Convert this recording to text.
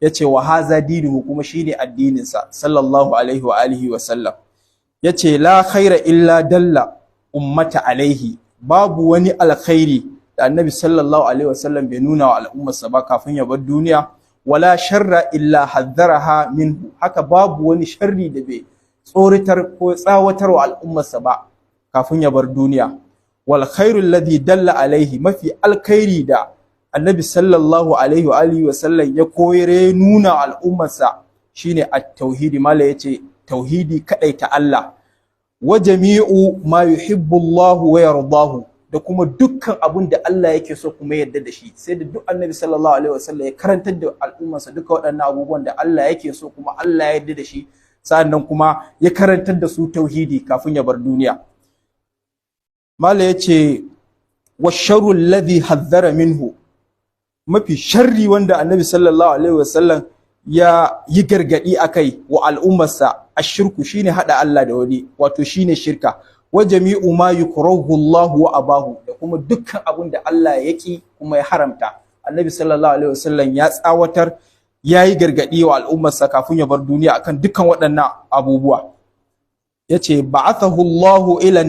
Yace wa haza dinuhu, kuma shine addinin sa, sallallahu alaihi wa alihi wa sallam. Yace la khaira illa dalla ummata alaihi, babu wani alkhairi da Annabi sallallahu alaihi wa sallam bai nuna wa al'ummarsa ba kafin ya bar duniya. Wala sharra illa haddaraha minhu, haka babu wani sharri da bai tsoritar ko tsawatar wa al'ummarsa ba kafin ya bar duniya. Wal khairu alladhi dalla alaihi, mafi alkhairi da Annabi sallallahu alaihi wa alihi wa sallam ya koyar, ya nuna al'ummarsa, shine at-tauhidi. Mala yace tauhidi, kadaita Allah, wa jami'u ma yuhibbu Allah wa yardahu, da kuma dukkan abun da Allah yake so kuma yarda da shi. Sai da duk Annabi sallallahu alaihi wasallam ya karantar da al'ummarsa duka waɗannan abubuwan da Allah yake so kuma Allah ya yarda da shi, sannan kuma ya karantar da su tauhidi kafin ya bar duniya. Mala yace wa sharru alladhi haddara minhu, mafi sharri wanda Annabi sallallahu alaihi wasallam ya yi gargadi akai wa al'ummarsa, ashirku, shine hada Allah da wani, wato shine shirka. Wa jami'u ma yukrahu Allah wa abahu, da kuma dukkan abun da Allah ya ki kuma ya haramta. Annabi sallallahu alaihi wasallam ya tsawatar, ya yi gargadi wa al'ummarsa kafin ya bar duniya akan dukkan waɗannan abubuwa. Yace ba'athahu Allahu ila